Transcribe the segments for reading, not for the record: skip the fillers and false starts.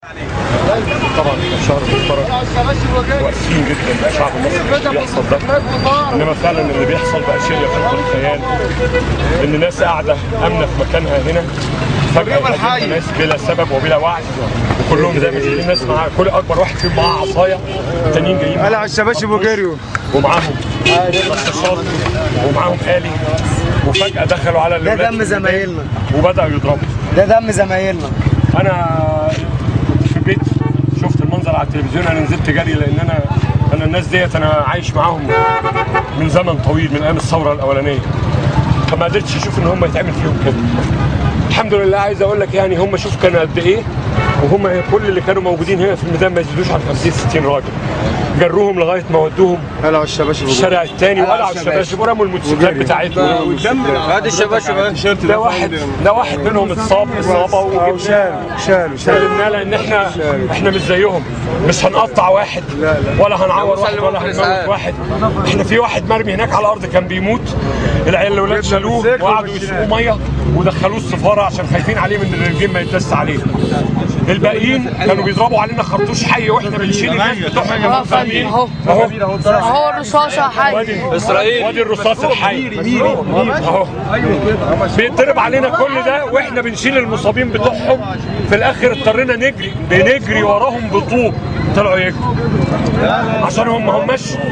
طبعا شهر مفترض وقاسيين جدا الشعب المصري اللي بيحصل ده، انما فعلا اللي بيحصل بقى شيء يفوق الخيال. ان ناس قاعدة امنه في مكانها هنا فجاة ناس بلا سبب وبلا وعي، وكلهم زي ما شايفين ناس مع كل اكبر واحد فيهم معاه عصاية، التانيين جايين قلع الشباشب وجريوا ومعاهم رشاشات ومعاهم آلي، وفجاة دخلوا على ده دم زمايلنا وبداوا يضربوا. ده دم زمايلنا. انا كنت في البيت شفت المنظر على التلفزيون، انا نزلت جري لان انا الناس ديت انا عايش معاهم من زمن طويل من ايام الثورة الاولانية، فما قدرتش اشوف ان هم يتعمل فيهم كده. الحمد لله، عايز اقول لك يعني هم شوف كانوا قد ايه، وهم كل اللي كانوا موجودين هنا في الميدان ما يزيدوش عن 50 60 راجل. جروهم لغاية ما ودوهم قلعوا الشباشب الشارع الثاني، وقلعوا الشباشب ورموا الموتوسيكلات بتاعتهم. ادي الشباشب. ده واحد منهم اتصاب اصابه وشالوا شالوا، لان احنا مش زيهم، مش هنقطع واحد ولا هنعور واحد ولا هنموت واحد. احنا في واحد مرمي هناك على الارض كان بيموت، العيال الاولاد شالوه وقعدوا يسقوه مية ودخلوه السفارة عشان خايفين عليه من الرجيم ما يتدس عليه. الباقيين كانوا بيضربوا علينا خرطوش حي واحنا بنشيل الناس بتوعهم. اهو اهو الرصاصة حي، اسرائيل وادي الرصاص الحي اهو بيتضرب علينا كل ده واحنا بنشيل المصابين بتوعهم. في الاخر اضطرينا نجري، بنجري وراهم بطوب، طلعوا يجروا عشان هم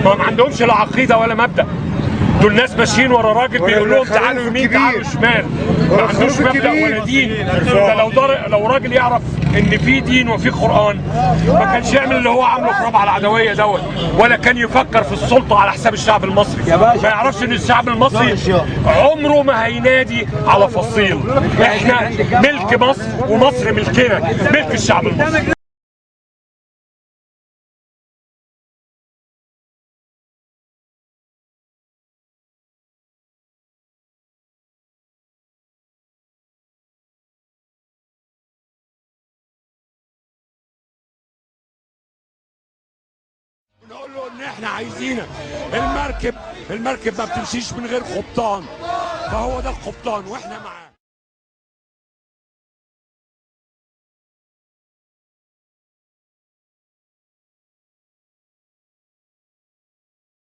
ما عندهمش لا عقيدة ولا مبدا. دول ناس ماشيين ورا راجل بيقول لهم تعالوا يمين تعالوا شمال، ما عندوش مبدا ولا دين. ده لو راجل يعرف ان في دين وفي قران ما كانش يعمل اللي هو عامله في رابعه العدوية دوت، ولا كان يفكر في السلطة على حساب الشعب المصري. ما يعرفش ان الشعب المصري عمره ما هينادي على فصيل. احنا ملك مصر ومصر ملكنا، ملك الشعب المصري. نقول له ان احنا عايزينك. المركب ما بتمشيش من غير قبطان، فهو ده القبطان واحنا معاه.